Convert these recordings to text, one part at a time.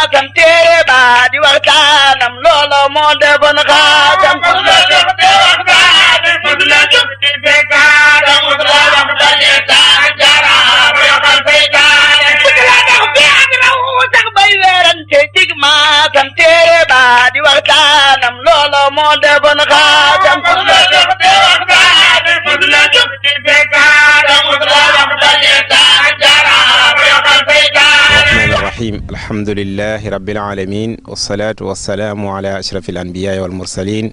maasam téere ba di waxtaanam loolo moo defoon xaasam maasam téere ba di waxtaanam loolo moo defoon xaasam الرحمن الرحيم الحمد لله رب العالمين والصلاة والسلام على أشرف الأنبياء والمرسلين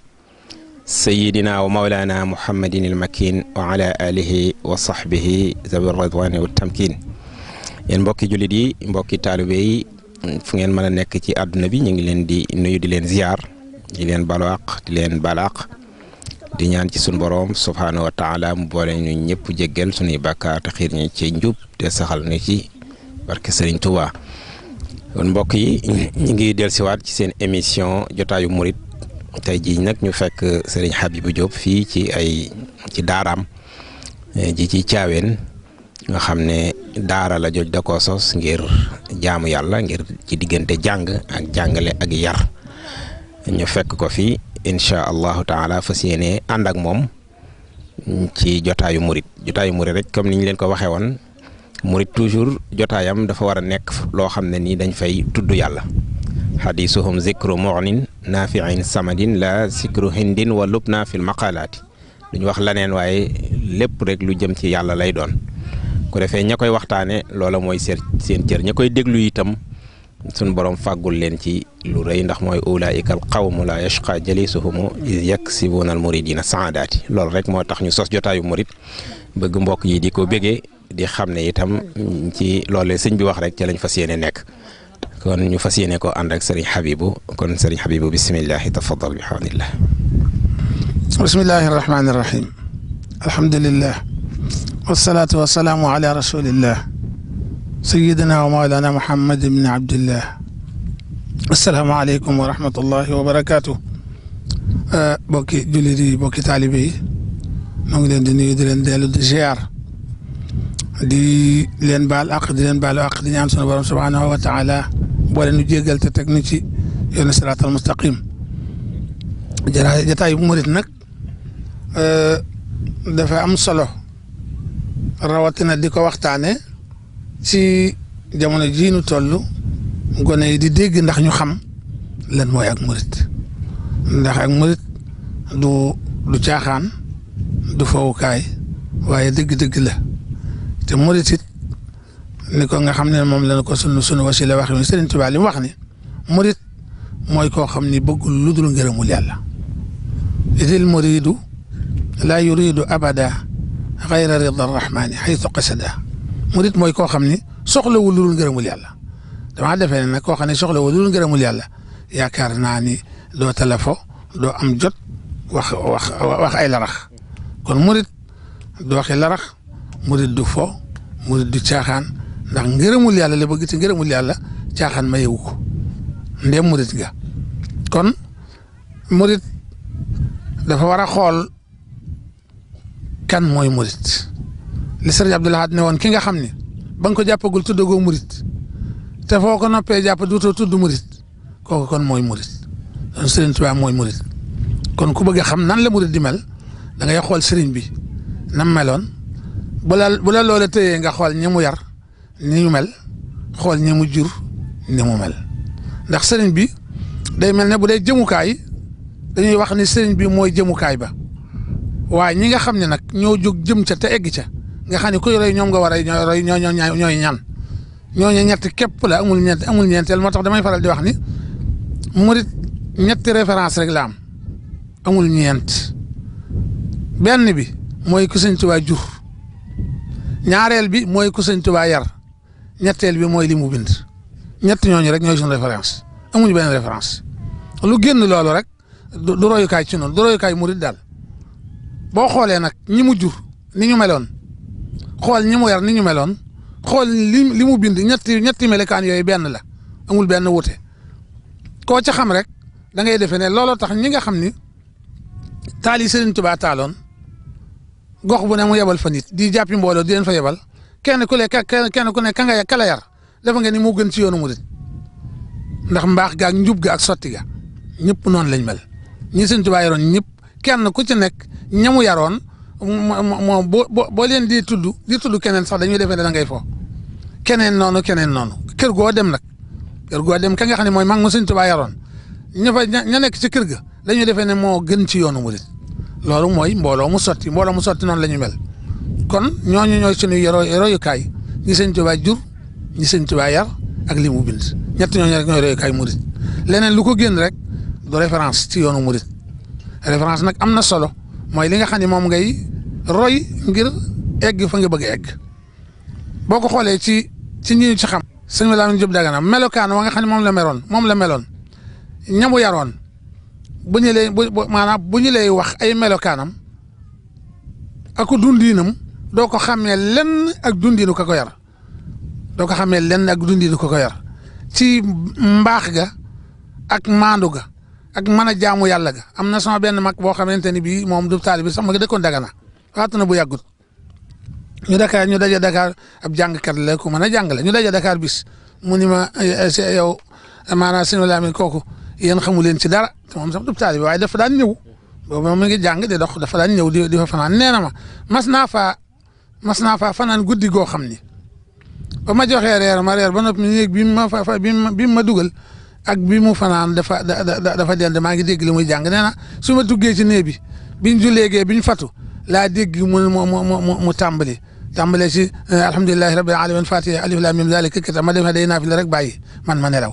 سيدنا ومولانا محمد المكين وعلى آله وصحبه ذوي الرضوان والتمكين yéen mbokki jullit yi mbokki taalibe yi fu ngeen mën a nekk ci àdduna bi ñu ngi leen di nuyu di leen ziar di leen balwaq di leen balaq di ñaan ci sun borom subhanahu wa taala mu boole ñu ñëpp jéggal suñuy bàkkaar te xiir ñu ci njub te saxal ñu ci barke Serigne Touba kon mbokk yi ñu ngi dellusiwaat ci seen émission jotaayu murit tey jii nag ñu fekk Serigne Habibou Diop fii ci daaraam ji ci Thiawéne nga xam ne daara la joj da koo sos ngir jaamu yàlla ngir ci diggante jàng ak jàngale ak yar ñu fekk ko fi incha allahu taala fas yéene ànd ak moom ci jotaayu murit rek comme ni ñu leen ko waxee woon murit toujours jotaayam dafa war a nekk loo xam ne nii dañ fay tudd yàlla xadisuhum zikru mu'nin nafi'in samadin la zikru hindin wa lubna fil maqalaati duñu wax laneen waaye lépp rek lu jëm ci yàlla lay doon ko defee ña koy waxtaane loola mooy seen cër ña koy déglu itam sun borom fàggul leen ci lu rëy ndax mooy ulaika al qawmu la yashqa jalisuhum iz yaksibuna al muridina saadaati loolu rek moo tax ñu sos jotaayu murit bëgg mbokk yi di ko bégee di xam ne itam ci loolu sëñ bi wax rek ci lañ fas yéene nekk kon ñu fas yéene ko ànd ak Serigne Habibou kon Serigne Habibou bisimillahi tafaddal bi hamdillah bismillahi rahmani rahim alhamdulillah wassalatu wassalamu ala rasulillah sayyidina wa mawlana muhammad ibn abdillah assalaamu aleykum wa rahmatullahi wa barakatuh bokki jullit yi bokki taalibe yi maa ngi leen di nuyu di leen dellu di ziar di leen baal àq di leen baalu àq di ñaan sunu borom subhanahu wa taala boole nu jéggal te teg nu ci yoonu siraatal mustaqim jataay bu murit nag dafa am solo rawatina di ko waxtaane ci jamono jii nu toll gone yi di dégg ndax ñu xam lan mooy ak murit ndax ak murit du caaxaan du fowukaay waaye dëgg-dëgg la te murit it ni ko nga xam ne moom lañ ko sunu wasila wax ni Serigne Touba li mu wax ni murit mooy koo xam ni bëggul lu dul ngërëmul yàlla idil muridu laa yuridu abada xayra rida rahmani xaytu qasada murit mooy koo xam ni soxlawul lu dul ngërëmul yàlla damaa defee ne nag koo xam ne soxlawul lu dul ngërëmul yàlla yaakaar naa ni doo telefo doo am jot wax ay larax kon murit du waxi larax murit du fo murit du caaxaan ndax ngërëmul yàlla la bëgg te ngërëmul yàlla caaxaan ma yewu ko ndem murit nga kon murit dafa war a xool kan mooy murit li Sëriñ Abdul Ahad ne woon ki nga xam ne ba nga ko jàppagul tuddagoo murit te foo ko noppee jàpp duutoo tudd murit kooku kon mooy murit kon Sëriñ Tuubaa mooy murit kon ku bëgg a xam nan la murit di mel da ngay xool sëriñ bi nam meloon bu la loola tëyee nga xool ñi mu yar ni ñu mel xool ñi mu jur ni mu mel ndax sëriñ bi day mel ne bu dee jëmukaay dañuy wax ni sëriñ bi mooy jëmukaay ba waaye ñi nga xam ne nag ñoo jóg jëm ca te egg ca nga xam ne kuy roy ñoom nga war a roy ñooy ñan ñooñu ñetti képp la amul ñeenteel moo tax damay faral di wax ni murit ñetti référence rek la am amul ñeent benn bi mooy ku Sëñ Tuubaa jur ñaareel bi mooy ku Sëñ Tuubaa yar ñetteel bi mooy li mu bind ñett ñooñu rek ñooy suñu référence amuñu benn référence lu génn loolu rek du royukaay ci noonu du royukaay murit daal boo xoolee nag ñi mu jur ni ñu meloon xool ñi mu yar ni ñu meloon xool li mu bind ñetti melekaan yooyu benn la amul benn wute koo ca xam rek da ngay defee ne looloo tax ñi nga xam ni taal yi Sëriñ Tuubaa taaloon gox bu ne mu yebal fa nit di jàppi mbooloo di leen fa yebal kenn ku ne ka nga la yar dafa nga ni moo gën ci yoonu murit ndax mbaax ga ak njub ga ak sotti ga ñëpp noonu lañ mel ñi Sëñ Tuubaa yaroon ñëpp kenn ku ci nekk ñamu yaroon moo boo leen di tudd keneen sax dañuy defee da ngay fo keneen noonu kër goo dem nag kër goo dem ka nga xam ne mooy mag mu Sëñ Tuubaa yaroon ña nekk ci kër ga dañuy defee ne moo gën ci yoonu murit loolu mooy mbooloo mu sotti noonu la ñu mel kon ñooñu ñooy suñuy royukaay ñi Sëñ Tuubaa jur ñi Sëñ Tuubaa yar ak li mu bind ñett ñooñu rek ñooy royukaay murit leneen lu ko génn rek du référence ci yoonu murit référence nag am na solo mooy li nga xam ne moom ngay roy ngir egg fa nga bëgg a egg boo ko xoolee ci ñi ci xam sëñ Lamin Jóob Dagana melokaan wa nga xam ne moom la meloon ñamu yaroon bu ñu lay wax ay melokaanam ak dundiinam doo ko xamee lenn ak dundiinu ka ko yar ci mbaax ga ak maandu ga ak mën a jaamu yàlla ga am na sama benn mag boo xamante ni bii moom du taalibe bi sax ma dëkkoon Dagana waatu na bu yàggut ñu daje Dakar ab jàngkat la ku mën a jàngale ñu daje Dakar bis mu ni ma yow maanaam sëñ Lamin kooku yéen xamu leen ci dara te moom sax du taalibe bi waaye dafa daan ñëw boobu moom mi ngi jàng di dox dafa daan ñëw di fa fanaan nee na ma mas naa faa fanaan guddi goo xam ni ba ma joxee reer ba noppi néeg bi ma dugal ak bi mu fanaan dafa dend maa ngi dégg li muy jàng nee na su ma duggee ci néeg bi biñ julleegee biñ fatu laa dégg mu tàmbale ci alhamdulilahi rabbil alamin fatiha alif lam mim zalika kitab ma demee day naafila rek bàyyi man ma nelaw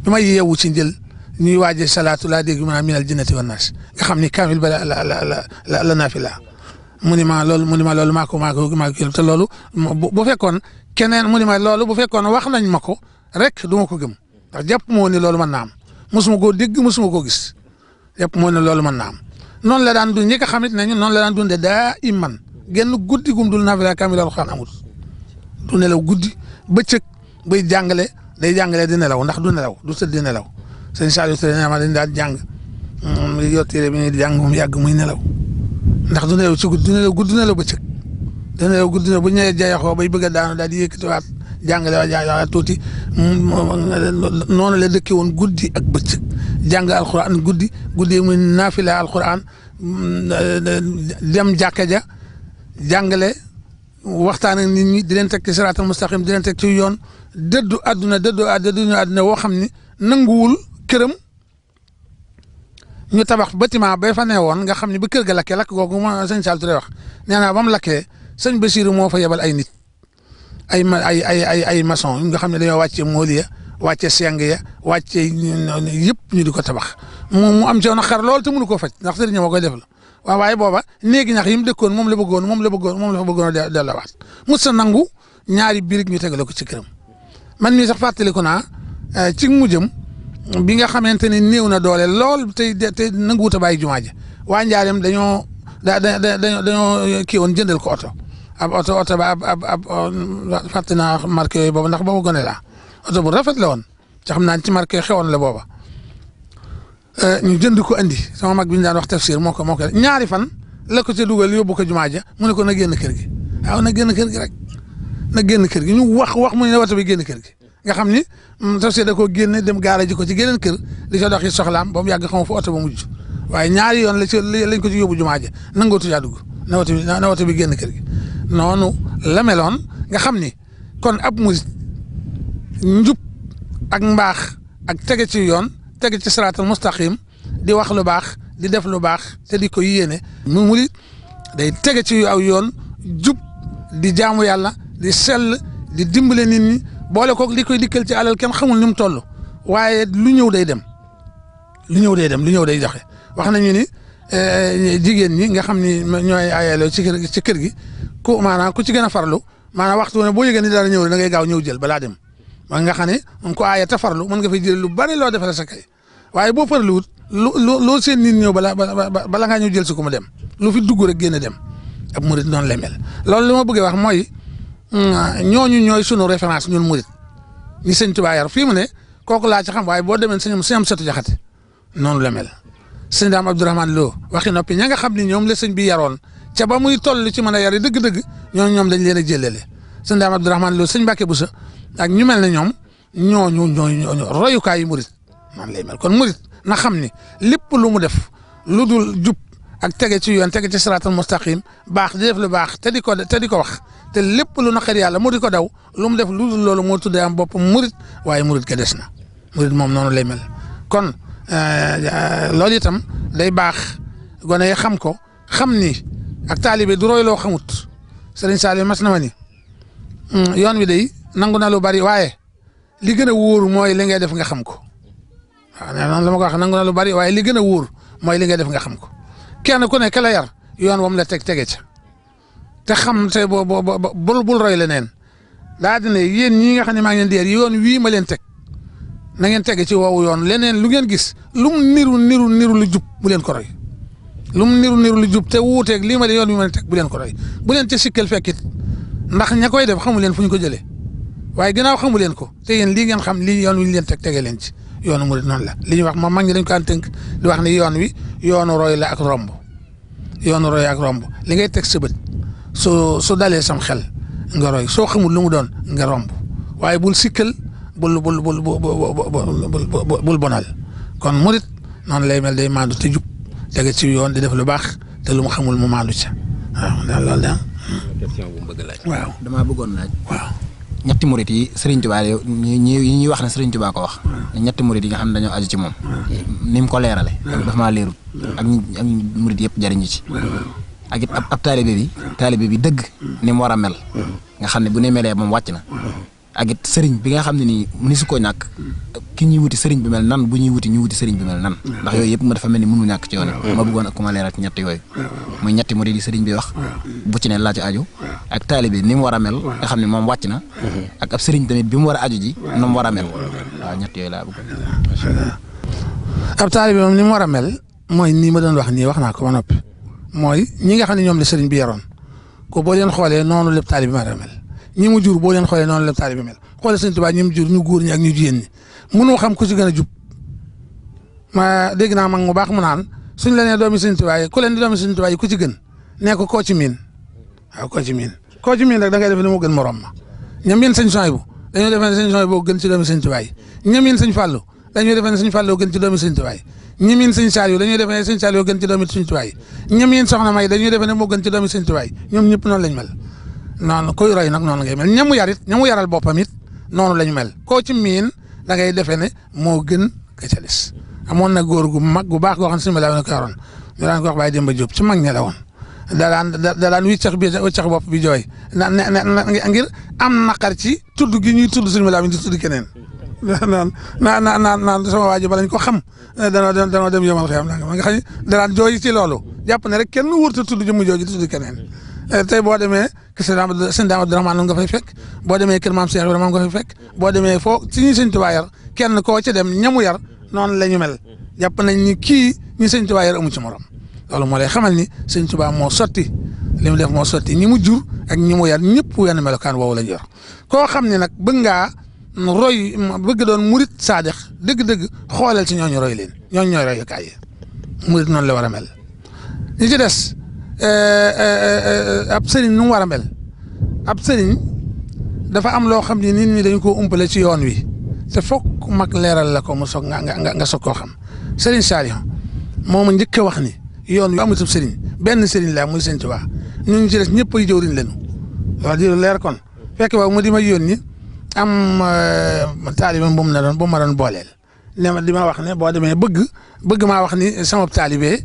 bi ma yeewu ci njël ñuy waaje salaatu laa dégg mu naan minal jinnati wan naas nga xam ni kaamil ba la naafila mu ni ma loolu maa ko te loolu bu fekkoon keneen mu ni ma loolu bu fekkoon wax nañ ma ko rek du ma ko gëm ndax jàpp moo ni loolu mën naa am mosuma koo dégg mosuma koo gis jàpp moo ni loolu mën naa am noonu la daan dund ñi nga xam ne ñun noonu la daan dundee daa iman genn guddi gum dul naafila kaamil alxuraan amul du nelaw guddi bëccëg bay jàngale day jàngale di nelaw ndax du nelaw du tëdd di nelaw sëñ Saliou Touré nee ma dañ daan jàng yor téere bi ñuy jàng moom yàgg muy nelaw ndax du nelaw ci guddi du nelaw guddi du nelaw bëccëg du nelaw guddi bu ñu nee jayaxoo bay bëgg a daanu daal di yëkkatiwaat jàngale waa jaay tuuti noonu la dëkkee woon guddi ak bëccëg jàng alxuraan guddi muy naafila alxuraan dem jàkka ja jàngale waxtaan ak nit ñi di leen teg ci siraatal mustaqim di leen teg ci yoon dëddu àdduna woo xam ni nanguwul këram ñu tabax bâtiment bay fa ne woon nga xam ne ba kër ga lakk googu ma sëñ Saliou Touré wax nee naa ba mu lakkee sëñ Basiru moo fa yebal ay nit ay maçon nga xam ne dañoo wàcce mool ya wàcce seng ya wàcce yëpp ñu di ko tabax mu am ci woon xar lool te mënu koo faj ndax sëriñ moo koy def la waaye booba néegi ñax yi mu dëkkoon moom la fa bëggoon a delluwaat mu sa nangu ñaari birig ñu tegale ko ci këram man mii sax fàttaliku naa ci mujjam bi nga xamante ne néew na doole lool te nanguwut a bàyyi jumaa ja waa Njaareem dañoo kii woon jëndal ko oto ba ab fàtte naa marque yooyu booba ndax boobu gone laa oto bu rafet la woon ci xam naa ci marque xewoon la booba ñu jënd ko andi sama mag bi ñu daan wax tafsir moo ko ñaari fan la ko ca dugal yóbbu ko jumaa ja mu ne ko na génn kër gi waaw na génn kër gi rek na génn kër gi ñu wax mu ne oto bi génn kër gi nga xam ni tafsir da koo génne dem gaara ji ko ci geneen kër di ca doxi soxlaam ba mu yàgg xam fu oto ba mujj waaye ñaari yoon lañ ko ci yóbbu jumaa ja nangootu caa dugg na oto bi génn kër gi noonu la meloon nga xam ni kon ab murit njub ak mbaax ak tege ci yoon tege ci siraatal mustaqim di wax lu baax di def lu baax te di ko yéene mu murit day tege ci aw yoon jub di jaamu yàlla di sell di dimbale nit ñi boole koog li koy dikkal ci alal kenn xamul ni mu toll waaye lu ñëw day dem lu ñëw day joxe wax nañu ni jigéen ñi nga xam ni ñooy ayaloo ci kër gi ku ci gën a farlu maanaam waxtu ne boo yëgee ni dara ñëw da ngay gaaw ñëw jël balaa dem nga xam ne moom ko aaya te farlu mën nga fay jël lu bari loo defal sa kay waaye boo farluwut loo seen nit ñëw bala ngaa ñëw jël si ko mu dem lu fi dugg rek génn dem ab murit noonu lay mel loolu li ma bëggee wax mooy ñooñu ñooy sunu référence ñun murit ñi sëñ Tuubaa yar fii mu ne kooku laa ci xam waaye boo demee sëñ Amsatu Jaxate noonu la mel sëñ Daam Abdourahmane Lo waxi noppi ña nga xam ni ñoom la sëñ bi yaroon ca ba muy toll ci mën a yar dëgg-dëgg ñoom dañ leen a jëlele sëñ Daam Abdourahmane Lo sëñ Mbàkke Buso ak ñu mel ne ñoom ñooñu royukaay yi murit noonu lay mel kon murit na xam ni lépp lu mu def lu dul jub ak tege ci yoon tege ci siraatal mustaqim baax di def lu baax te di ko wax te lépp lu naqari yàlla mu di ko daw lu mu def lu dul loolu moo tuddee am bopp murit waaye murit ga des na murit moom noonu lay mel kon loolu itam day baax gone yi xam ko xam ni ak taalibe du roy loo xamut Serigne Saliou mas na ma ni yoon wi day nangu na lu bari waaye li gën a wóor mooy li ngay def nga xam ko waaw nee noonu la ma ko wax nangu na lu bari waaye li gën a wóor mooy li ngay def nga xam ko kenn ku ne ka la yar yoon wam la tege ca te xam te bul roy leneen daa di ne yéen ñii nga xam ne maa ngi leen di yar yoon wii ma leen teg na ngeen tege ci woowu yoon leneen lu ngeen gis lu mu niru lu jub bu leen ko roy lu mu niru lu jub te wuuteeg lii ma leen yoon wi ma leen teg bu leen ko roy bu leen ca sikkal fekkit ndax ña koy def xamu leen fu ñu ko jëlee waaye ginnaaw xamu leen ko te yéen lii ngeen xam lii yoon wi ñu leen tege leen ci yoonu murid noonu la li ñuy wax moom mag ñi dañ ko tënk di wax ni yoon wi yoonu roy la ak romb yoonu roy ak romb li ngay teg sa bët su dalee sam xel nga roy soo xamul lu mu doon nga romb waaye bul sikkal bul bonal kon murid noonu lay mel day maandu te jub tege ci yoon di def lu baax te lu mu xamul mu maandu ca waaw daal loolu daal. question bu mu bëgg laaj. waaw damaa bëggoon laaj. waaw. ñetti murit yi Serigne Touba ñuy wax ne Serigne Touba ko wax. ñetti murit yi nga xam ne dañoo aju ci moom. ni mu ko leerale. dafa maa leerul. ak murit yëpp jariñu ci. ak it ab taalibe bi dëgg. ni mu war a mel. nga xam ne bu ne melee moom wàcc na. ak it sëriñ bi nga xam ne nii ni su ko ñàkk ki ñuy wuti sëriñ bi mel nan bu ñuy wuti ñu wuti sëriñ bi mel nan ndax yooyu yëpp ma dafa mel ni mënu ñàkk ci yoon ma bëggoon ak ku ma leeral ci ñett yooyu muy ñetti murid yi sëriñ bi wax bu ci ne laa ci aju ak taalibe ni mu war a mel nga xam ne moom wàcc na ak ab sëriñ tamit bi mu war a aju ji na mu war a mel waaw ñett yooyu laa bëgg. ab taalibe moom ni mu war a mel mooy nii ma doon wax nii wax naa ko ba noppi mooy ñi nga xam ne ñoom la sëriñ bi yaroon ko boo leen xoolee noonu lépp taalibe war a mel ñi mu jur boo leen xoolee noonu la taalibe mel xoolee Sëñ Tuubaa ñi mu jur ñu góor ñi ak ñu jigéen ñi mënoo xam ku ci gën a jub ma dégg naa mag mu baax mu naan suñ la nee doomi Sëñ Tuubaa yi ku leen di doomi Sëñ Tuubaa yi ku ci gën nee ko koo ci miin waaw koo ci miin rek da ngay def ne moo gën morom ma ñam miin Sëñ Suwaybu dañoo defee ne Sëñ Suwaybu gën ci doomi Sëñ Tuubaa yi ñam miin Sëñ Fallu dañoo defee ne Sëñ Fallu gën ci doomi Sëñ Tuubaa yi ñi miin Sëñ Saaliw dañuy defee ne Sëñ Saaliw gën ci doomi Sëñ Tuubaa yi ñi miin Soxna May dañuy defee ne moo gën ci doomi Sëñ Tuubaa yi ñoom ñëpp noonu lañ mel noonu koy roy nag noonu ngay mel ñamu yaral boppam it noonu lañu mel koo ci miin da ngay defee ne moo gën ka ca des amoon na góor gu mag gu baax goo xam ne suñu la ko yoroon ñu daan ko wax Baye Demba Diop ci mag ña la woon da daan wiccax bopp bi jooy ngir am naqar ci tudd gi ñuy tudd suñu la di tudd keneen naan sama waa ji ba lañ ko xam danoo dem yomal xiyam nga xam ne da daan jooy ci loolu jàpp ne rek kenn wërta tudd jëmm jooju di tudd keneen tey boo demee kër sëñ Daam Abdourahmane nga fay fekk boo demee kër maam Cheikh Ibrahima nga fay fekk boo demee foo ci ñi Sëñ Tuubaa yar kenn koo ci dem ñamu yar noonu la ñu mel jàpp nañ ni kii ñi Sëñ Tuubaa yar amu ci morom loolu moo lay xamal ni Sëñ Tuubaa moo sotti li mu def moo sotti ñi mu jur ak ñi mu yar ñëpp wenn melokaan woowu lañ yor koo xam ne nag bëgg ngaa roy bëgg doon murit saadix dëgg-dëgg xoolal ci ñooñu roy leen ñooñu ñooy royukaay yi murit noonu la war a mel ñi ci des ab sëriñ nu mu war a mel ab sëriñ dafa am loo xam ne nit ñi dañu koo umpale ci yoon wi te fokk mag leeral la ko mu soog nga soog koo xam sëriñ Saliou moom njëkk a wax ni yoon wi amul sëriñ benn sëriñ la muy Sëñ Tuubaa ñun ci des ñëpp ay jëwriñ lañu wax di leer kon fekk ba mu di ma yónni am taalibe bu ma doon booleel ne ma di ma wax ne boo demee bëgg maa wax ni sama taalibe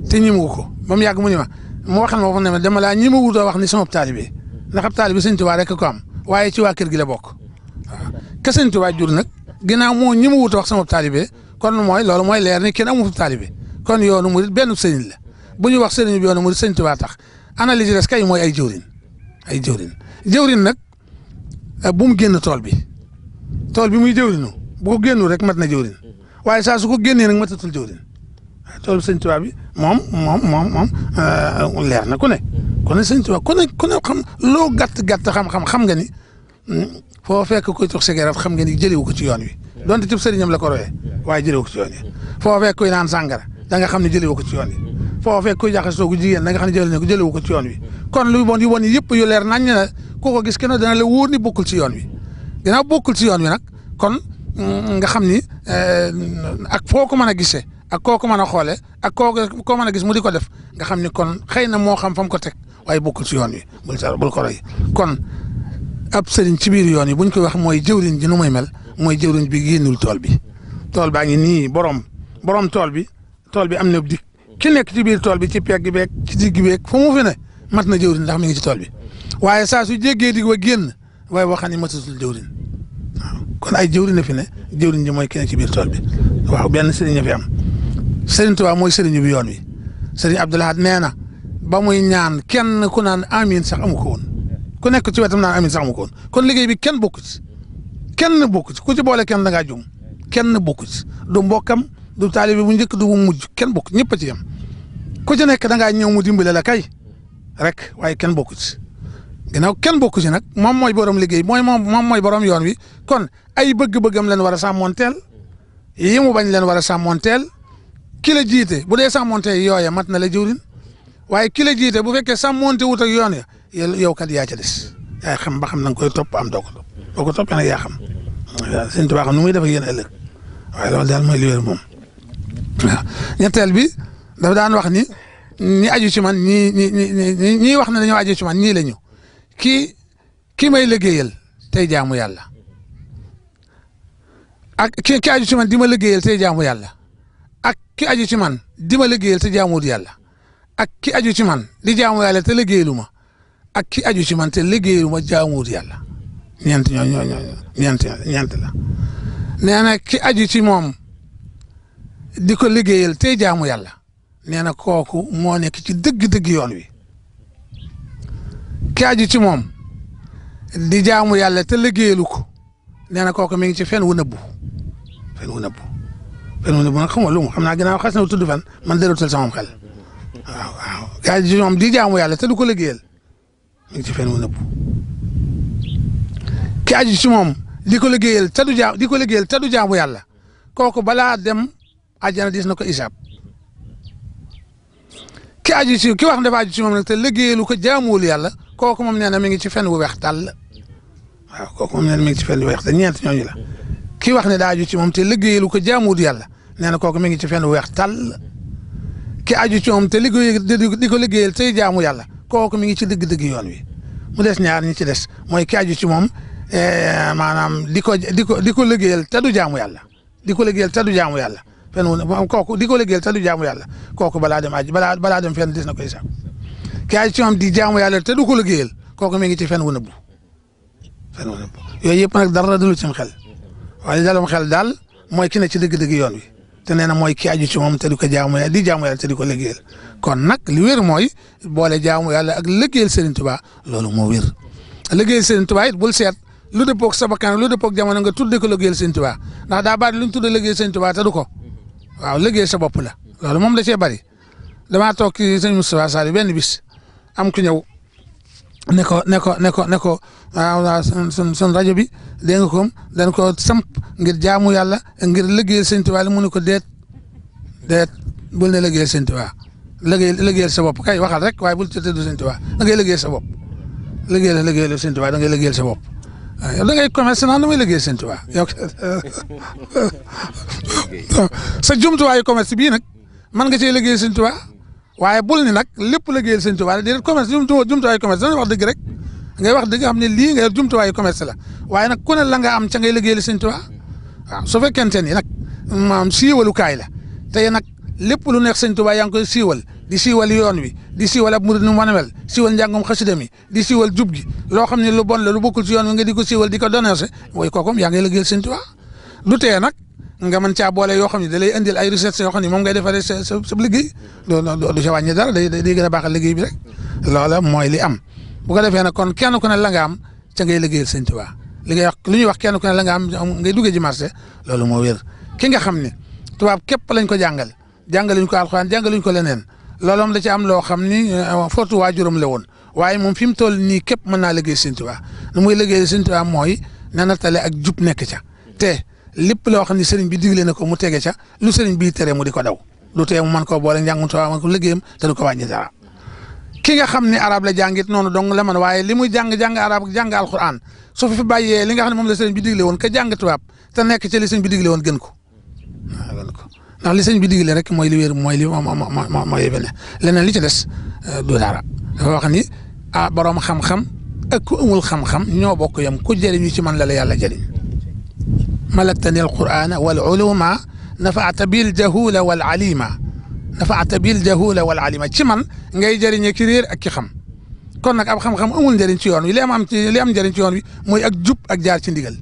te ñimu ko ba mu yàgg mu ni ma mu waxal ma ne ma dama laa ñi ma wutoo wax ni sama taalibe ndax ab taalibe Sëñ Tuubaa rek ko am waaye ci waa kër gi la bokk waaw ke Sëñ Tuubaa jur nag ginnaaw moo ñi ma wutoo wax sama taalibe kon mooy loolu mooy leer ni kenn amu fi taalibe kon yoonu murit benn sëriñ la bu ñu wax sëriñ bi yoonu murit Sëñ Tuubaa tax analyse des kay mooy ay jëwrin nag bu mu génn tool bi muy jëwrinu bu ko génnu rek mat na jëwrin waaye saa su ko génnee nag matatul jëwrin tool bi Sëñ Tuubaa bi moom leer na ku ne Sëñ Tuubaa ku ne xam loo gàtt xam nga ni foo fekk koy tox cigarette xam nga ni jëlewu ko ci yoon wi donte ci sëriñam la ko royee waaye jëlewu ko ci yoon wi foo fekk koy naan sàngara da nga xam ne jëlewu ko ci yoon wi foo fekk koy jaxasoo gu jigéen da nga xam ne jëlewu ko ci yoon wi kon lu bon yu bon yëpp yu leer nañ na ku ko gis kenn dana la wóor ni bokkul ci yoon wi ginnaaw bokkul ci yoon wi nag kon nga xam ni ak foo ko mën a gisee ak koo ko mën a xoolee ak koo mën a gis mu di ko def nga xam ni kon xëy na moo xam fa mu ko teg waaye bokkul ci yoon wi bul ko roy kon ab sëriñ ci biir yoon yi buñ koy wax mooy jëwriñ ji nu muy mel mooy jëwriñ bi génnul tool bi tool baa ngi nii borom tool bi am na dik ki nekk ci biir tool bi ci pegg beeg ci digg beeg fu mu fi ne mat na jëwriñ ndax mi ngi ci tool bi waaye saa su jéggee dig wa génn waaye waxaan ni matatul jëwriñ waaw kon ay jëwriñ a fi ne jëwriñ ji mooy ki ne ci biir tool bi waaw benn sëriñ a fi am sëriñ Tuubaa mooy sëriñu bi yoon wi sëriñ Abdou Lahad nee na ba muy ñaan kenn ku naan amiin sax amu ko woon ku nekk ci wetam naan amiin sax amu ko woon kon liggéey bi kenn bokku ci ku ci boole kenn da ngaa jum kenn bokku ci du mbokkam du taalibe bu njëkk du bu mujj kenn bokk ñëpp a ci yem ku ci nekk da ngaa ñëw mu dimbale la kay rek waaye kenn bokku ci ginnaaw kenn bokku ci nag moom mooy borom liggéey moom mooy borom yoon wi kon ay bëgg-bëggam leen war a sàmmoonteel yi mu bañ leen war a sàmmoonteel ki la jiite bu dee sàmmoonteel yooya mat na la jëwriñ waaye ki la jiite bu fekkee sàmmoonte wut ak yoon ya yow kat yaa ca des yaay xam ba xam na nga koy topp am doo ko topp boo ko toppee nag yaa xam waaw Sëñ Tuubaa xam nu muy def ak yéen ëllëg waaye loolu daal mooy li wér moom waaw ñetteel bi dafa daan wax ni ñi aju ci man ñii wax ne dañoo aju ci man ñii la ñu ki may liggéeyal tey jaamu yàlla ak ki aju ci man di ma liggéeyal tey jaamu yàlla ak ki aju ci man di ma liggéeyal te jaamuwut yàlla ak ki aju ci man di jaamu yàlla te liggéeyalu ma ak ki aju ci man te liggéeyalu ma jaamuwut yàlla ñeent ñeent la nee na ki aju ci moom di ko liggéeyal te jaamu yàlla nee na kooku moo nekk ci dëgg-dëgg yoon wi ki aju ci moom di jaamu yàlla te liggéeyalu ko nee na kooku mi ngi ci fen wu nëbbu nag xam nga lu mu xam naa ginnaaw xas na tudd fen man dërutal sama xel waaw ki aju ci moom di jaamu yàlla te du ko liggéeyal mi ngi ci fen wu nëbbu ki aju ci moom di ko liggéeyal te du jaamu yàlla kooku balaa dem àjjana dis na ko isaab ki wax dafa aju ci moom nag te liggéeyalu ko jaamuwul yàlla kooku moom nee na mi ngi ci fen wu weex tàll waaw kooku moom nee na mi ngi ci fen wu weex te ñeent ñooñu la ki wax ne daa aju ci moom te liggéeyalu ko jaamuwul yàlla nee na kooku mi ngi ci fen wu weex tàll ki aju ci moom te di ko liggéeyal tey jaamu yàlla kooku mi ngi ci dëgg-dëgg yoon wi mu des ñaar ñi ci des mooy ki aju ci moom maanaam di ko liggéeyal te du jaamu yàlla fen wu kooku di ko liggéeyal te du jaamu yàlla kooku balaa dem fenn dis na ko isaab ki aju ci moom di jaamu yàlla te du ko liggéeyal kooku mi ngi ci fen wu nëbbu yooyu yëpp nag dara dulu ci xel waaye dalum xel daal mooy ki ne ci dëgg-dëgg yoon wi te nee na mooy ki aju ci moom te di ko jaamu yàlla di jaamu yàlla te di ko liggéeyal kon nag li wér mooy boole jaamu yàlla ak liggéeyal Serigne Touba loolu moo wér liggéeyal Serigne Touba it bul seet lu dëppoog sa bakkan lu dëppoog jamono nga tudde ko liggéeyal Serigne Touba ndax daa bari lu ñu tudde liggéeyal Serigne Touba te du ko waaw liggéeyal sa bopp la loolu moom da cee bari damaa toog ci sëñ Moustapha Sall benn bis am ku ñëw ne ko waaw sun rajo bi dégg nga ko dañ ko samp ngir jaamu yàlla ngir liggéeyal Sëñ Tuubaa mu ne ko déet bul ne liggéeyal Sëñ Tuubaa liggéeyal sa bopp kay waxal rek waaye bul ci tëdd Sëñ Tuubaa da ngay liggéeyal sa bopp liggéeyal Sëñ Tuubaa da ngay liggéeyal sa bopp da ngay commerce naan damay liggéeyal Sëñ Tuubaa yow sa jumtuwaayu commerce bii nag mën nga cee liggéeyal Sëñ Tuubaa waaye bul ni nag lépp liggéeyal Sëñ Tuubaa déedéet commerce jumtuwaayu commerce da ngay wax dëgg rek ngay wax dëgg xam ne lii nga jumtuwaayu commerce la waaye nag ku ne la nga am ca ngay liggéeyal Sëñ Tuubaa waaw su fekkente ni nag maam siiwalukaay la tey nag lépp lu neex Sëñ Tuubaa yaa ngi koy siiwal di siiwal yoon wi di siiwal ab murid nu mu mën a mel siiwal njàngum xasida mi di siiwal jub gi loo xam ne lu bon la lu bokkul ci yoon wi nga di ko siiwal di ko dénoncé mooy kooku yaa ngi liggéeyal Sëñ Tuubaa du tee nag nga mën caa boole yoo xam ne da lay indil ay recettes yoo xam ne moom ngay defaree sa liggéey du ca wàññi dara day gën a baaxal liggéey bi rek loola mooy li am bu ko defee nag kon kenn ku ne la nga am ca ngay liggéeyal Sëñ Tuubaa li ngay wax lu ñuy wax kenn ku ne la nga am ngay duggee ci marché loolu moo wér ki nga xam ne tubaab képp lañ ko jàngaluñ ko alxuraan jàngaluñ ko leneen loolu moom da ci am loo xam ni fortu waajuram la woon waaye moom fi mu toll nii képp mën naa liggéey Sëñ Tuubaa nu muy liggéey Sëñ Tuubaa mooy na nattale ak jub nekk ca te lépp loo xam ne sëriñ bi digle na ko mu tege ca lu sëriñ bi tere mu di ko daw lu tee mu mën koo boole njàngum Tuubaa man ko liggéeyam te du ko wàññi dara ki nga xam ne arab la jàngit noonu dong la man waaye li muy jàng arab ak jàng alxuraan su fi bàyyee li nga xam ne moom la sëriñ bi digle woon ka jàng tubaab te nekk ci li sëñ bi digle woon gën ko ndax li sëñ bi digle rek mooy li wér mooy li mooy leneen li ci des du dara dafa wax ni borom xam-xam ak ku amul xam-xam ñoo bokk yam ku jëriñu ci man la yàlla jëriñ malaktani alqur'ana wal uluma nafaata bil jahula wal alima nafaata bil jahula wal alima ci man ngay jëriñe ki réer ak ki xam kon nag ab xam-xam amul njëriñ ci yoon wi li am njëriñ ci yoon wi mooy ak jub ak jaar ci ndigal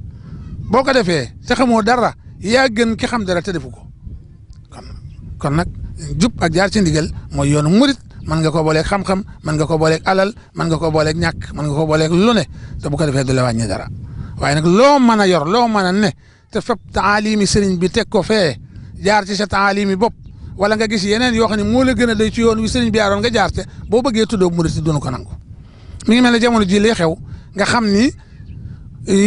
boo ko defee te xamoo dara yaa gën ki xam dara te defu ko kon nag jub ak jaar ci ndigal mooy yoonu murit mën nga ko booleeg xam-xam mën nga ko booleeg alal mën nga ko booleeg ñàkk mën nga ko booleeg lu ne te bu ko defee du la wàññi dara waaye nag loo mën a yor loo mën a ne te fépp taalimi sëriñ bi teg ko fee jaar ci sa taalimi bopp wala nga gis yeneen yoo xam ne moo la gën a day ci yoon wi sëriñ bi yaaroon nga jaar te boo bëggee tuddoo murit duñu ko nangu mi ngi mel ne jamono ji lii xew nga xam ni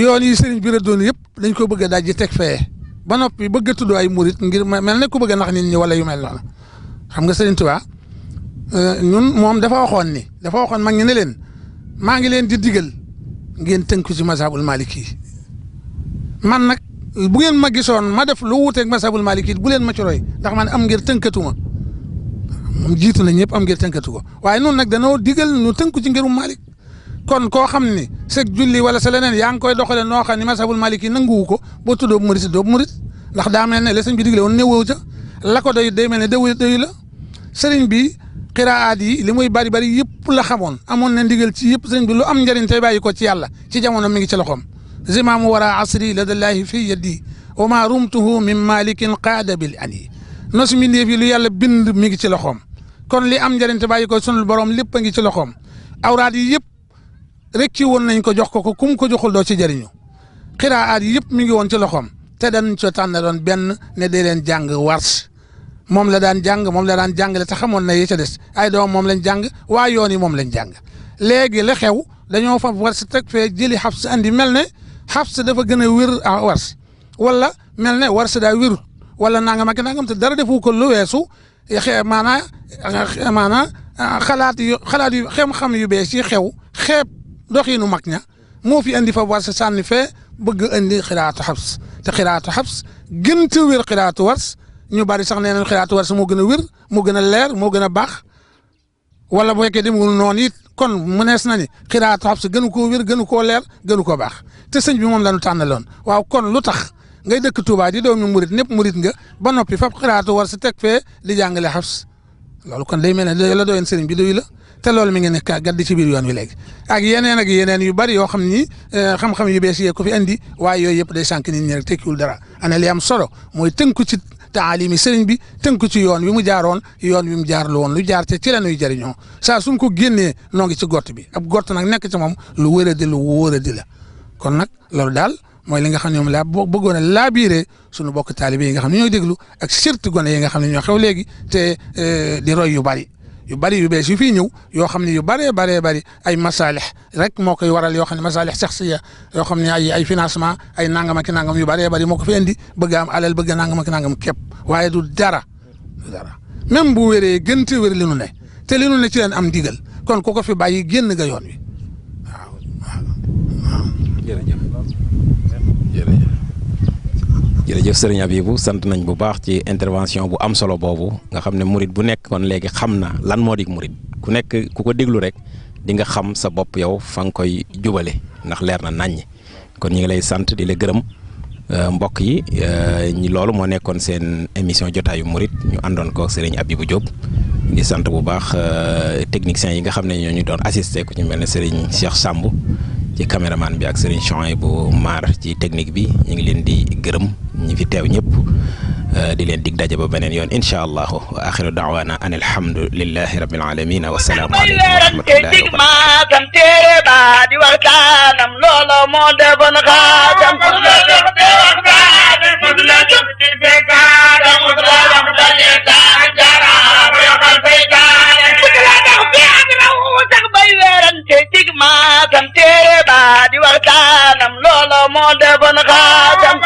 yoon yi sëriñ bi rëddoon yëpp dañ ko bëgg a daj teg fee ba noppi bëgg a tuddoo ay murit ngir mel ne ku bëgg a nax nit ñi wala yu mel noonu xam nga sëriñ Tuubaa ñun moom dafa waxoon mag ñi ne leen maa ngi leen di digal ngeen tënku ci mazhabul maliki man nag bu ngeen ma gisoon ma def lu wuuteeg mazhabul maliki bu leen ma ci roy ndax man am ngir tënkatuma moom jiitu na ñëpp am ngir tënkatu ko waaye noonu nag danoo digal ñu tënku ci ngirum Malik kon koo xam ni seg julli wala sa leneen yaa ngi koy doxalee noo xam ni mazhabul maliki nanguwu ko boo tuddoo murit doo murit ndax daa mel ne la sëñ bi digle woon néewoo ca la ko doy day mel ne doyu la sëriñ bi xiraat yi li muy bari bari yëpp la xamoon amoon na ndigal ci yëpp sëriñ bi lu am njëriñ tey bàyyi ko ci yàlla ci jamono mi ngi ci loxoom zimaamu wara asri ladallahi fi yadi wa ma rumtuhu min malikin qaada bil ani nos mbindeef yi lu yàlla bind mi ngi ci loxoom kon li am njëriñ te bàyyi ko sunul borom lépp a ngi ci loxoom awraat yi yëpp rek ci woon nañ ko jox ko kum ko joxul doo ci jëriñu xiraat yi yëpp mi ngi woon ci loxoom te dañ co tànn doon benn ne dee leen jàng wars moom la daan jàngale te xamoon na yi ca des ay doom moom lañ jàng waa yoon yi moom lañ jàng léegi la xew dañoo fa wars teg fee jëli xabs andi mel ne xabs dafa gën a wér a wars wala mel ne wars daa wérut wala nangam ak nangam te dara defu ko lu weesu maanaa xalaat yu xam-xam yu bees yi xew xeeb doxiinu mag ña moo fi andi fa wars sànni fee bëgg andi xiraatu xabs te xiraatu xabs gën te wér xiraatu wars ñu bari sax nee nañ xiraatu wars moo gën a wér moo gën a leer moo gën a baax wala bu fekkee demul noonu it kon mënees na ni xiraatu xabs gënu koo wér gënu koo leer gënu koo baax te sëñ bi moom la ñu tànnaloon waaw kon lu tax ngay dëkk Touba di doomi murit ñëpp murit nga ba noppi fab xiraatu wars teg fee di jàngale xabs loolu kon day mel ne la doyoon sëriñ bi doy la te loolu mi ngi nekk gaddi ci biir yoon wi léegi ak yeneen yu bari yoo xam ni xam-xam yu bees yee ko fi andi waaye yooyu yëpp day sànq nit ñi rek tekkiwul dara ana li am solo mooy tënku ci taalimi sëriñ bi tënku ci yoon wi mu jaaroon yoon wi mu jaar la woon lu jaar te ci la ñuy jëriñoo saa suñ ko génnee noo ngi ci gott bi ab gott nag nekk ci moom lu wóoradi la kon nag loolu daal mooy li nga xam ne moom laa bëggoon a laabiire suñu bokk taalibe yi nga xam ne ñooy déglu ak surtout gone yi nga xam ne ñoo xew léegi te di roy yu bari yu bees yu fii ñëw yoo xam ne yu bari ay masaalix rek moo koy waral yoo xam ne masaalix shaxsiya yoo xam ne ay financement ay nangam ak nangam yu bari moo ko fi indi bëgg am alal bëgg nangam ak nangam képp waaye du dara même bu wéree gën te wér li nu ne te li nu ne ci leen am ndigal kon ku ko fi bàyyi génn nga yoon wi waaw. jërëjëf sëriñ Abibou sant nañ bu baax ci intervention bu am solo boobu nga xam ne murit bu nekk kon léegi xam na lan moo di murit ku nekk ku ko déglu rek di nga xam sa bopp yow fa nga koy jubale ndax leer na naññ kon ñu ngi lay sant di la gërëm mbokk yi ñi loolu moo nekkoon seen émission jotaayu murit ñu àndoon ko sëriñ Abibou Diop di sant bu baax techniciens yi nga xam ne ñoo ñu doon assisté ku ñu mel ne sëriñ Cheikh Samb ci caméraman bi ak Serigne Chouaïbou Mar ci technique bi ñu ngi leen di gërëm ñi fi teew ñëpp di leen dig daje ba beneen yoon incha allahu wa axiru daawaana an alhamdulillahi rabbil alamin wa salaamu aleykum wa rahmatullahi wa barakatuh téere ba di waxtaanam loolo moo defoon xaatam téere ba di waxtaanam loolo moo defoon xaatam